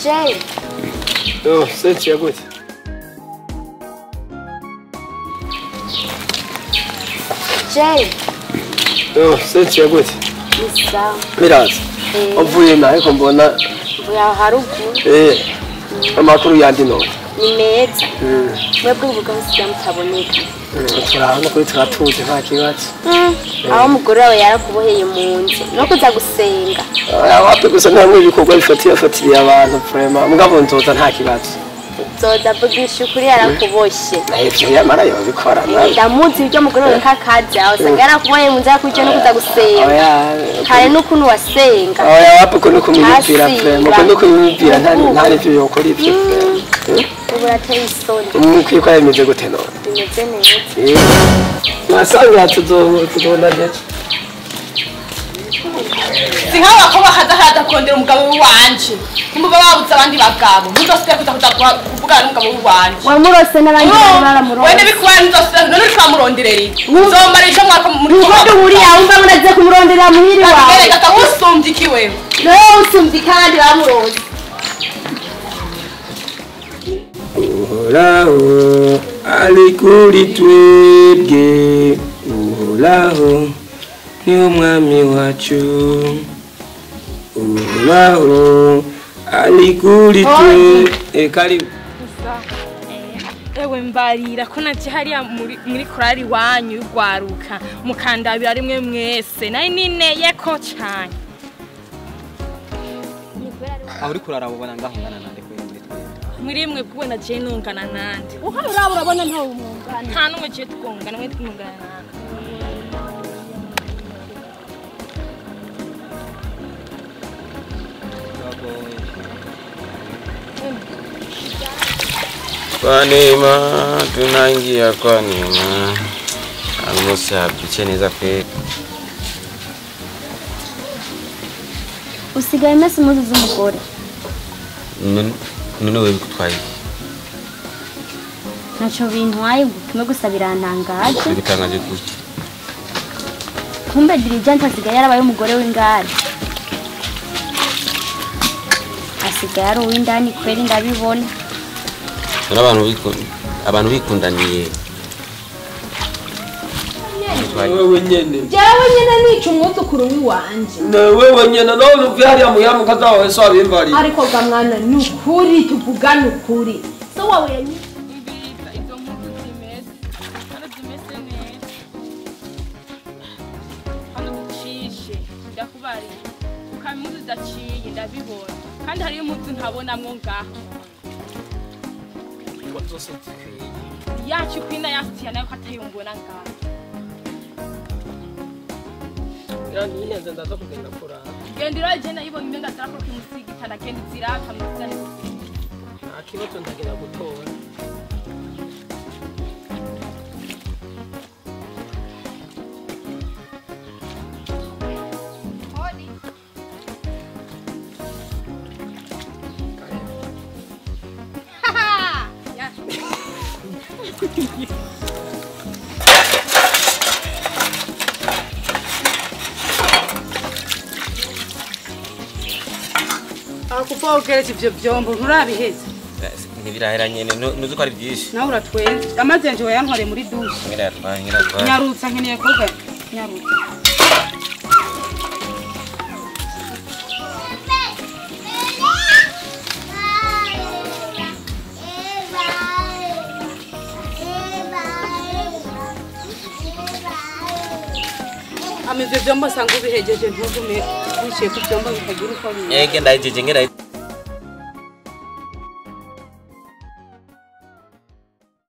Jay. Oh, Cynthia gute? Jay. Oh, Cynthia gute? Ni sawa. Miraza. Uvuye nahe ko mbona uvuye aho haruguru. Amakuru yandi none. Ni meza. Mwebwe uvuga musiga mutaboneka. Turabona ko turatuje nta kibazo. Aho umugore wawe yarakuboheye mu nzu no kuza gusenga. Wapi gusa nta ibikorwa bifatiye abantu vraiment mugabo nzoza nta kibazo. Nzoza vugisha ukuri yarakuboshye. Ivyo yamara yobikora nawe. Ndamuzi ibyo mugore wawe kakazi aho usanga yarakuboheye mu nzu yakuje no kuza gusenga. Kare n'ukuntu wasenga. Oya wapi ko nukumwibwira vraiment ko nukumwibwira nta nivyo yokora ivyo. Ubu urateye isoni. Umukwiye ko yemeze gute none? Bimeze neza. Nasanga tuzobona neza. Si nk'abo bakobwa hadahaza kurondera umugabo w'iwanje. Nimuba babuze abandi bagabo. Ntuzosubire kuza kuvugana n'umugabo w'iwanje. Wamurose n'abandi baramurose. Wene bikubaye ntuzosubire none uriko uramuronderera iki? Uzomara ico mwaka muri Nuko duhuriye aho mba munaze kumuronderera muhiri wawe. Erega atagusumbye iki wewe? Nawe usumbye kandi bamurose. Uhoraho ari kuri twebwe, Uhoraho ni umwami wacu, Uhoraho ari kuri twebwe. Karibu. Ewe mbarira ko naje hariya muri korali wanyu y'urwaruka mukandabira rimwe mwese nari nineye ko cyane. Aho uri kurara ubona ngaho ngana nande kweri muri twebwe. Muri mwe bwe na je nungana nande. Uko uraba urabona nta umungana. Nta numwe je twungana mwe twungana nande. Kwa neema tunaingia kwa neema. Almosa biche neza pe. Usigaye mese impuzu z'umugore. None wewe bikutwaye iki? Ntaco bintwaye kimwe gusa birantangaje. Bigutangaje gute? Kumbe Diligent asigaye yarabaye umugore w'ingare. Asigaye ari uw'indani kweri ndabibona. None abantu bikundaniye. Wewe nyene. Jewe nyene nica umwuzukuru w'iwanje. Wewe nyene none uvuye hariya muhira mukazi wawe so abimbariye. Ariko ga mwana ni ukuri tuvugane ukuri. So wawe yanyi Umviriza izo mpuzu zimeze. Hano zimeze neza. Hano ducishe ndakubariye. Ukaba impuzu zidaciye ndabibona. Kandi hariyo impuzu ntabonamwo ngaha. Zose zikwiye. Yacu kwina yasitiya nayo ko atayombona ngaha. Nihenze ndaza kugenda kurara. Genda uraje nayibonye umenga zirakoroka imusigita ndagenda zirapfa muzane. Nta kibazo ndagenda gutora. Hodi. Ya. Akupa ugeretse ivyo vyombo nturabiheza. Ntibirahera nyene nuzi ko ari byinshi. Nawe uratwenze. Amazi yanje wayantware muri douche. Ngira. Nyarutsa nkeneye koga. Nyarutsa. Ameze vyombo sanga ubihejeje ntugume wicaye ku vyombo bikagira uko bimeze. Ege ndahejeje ngira.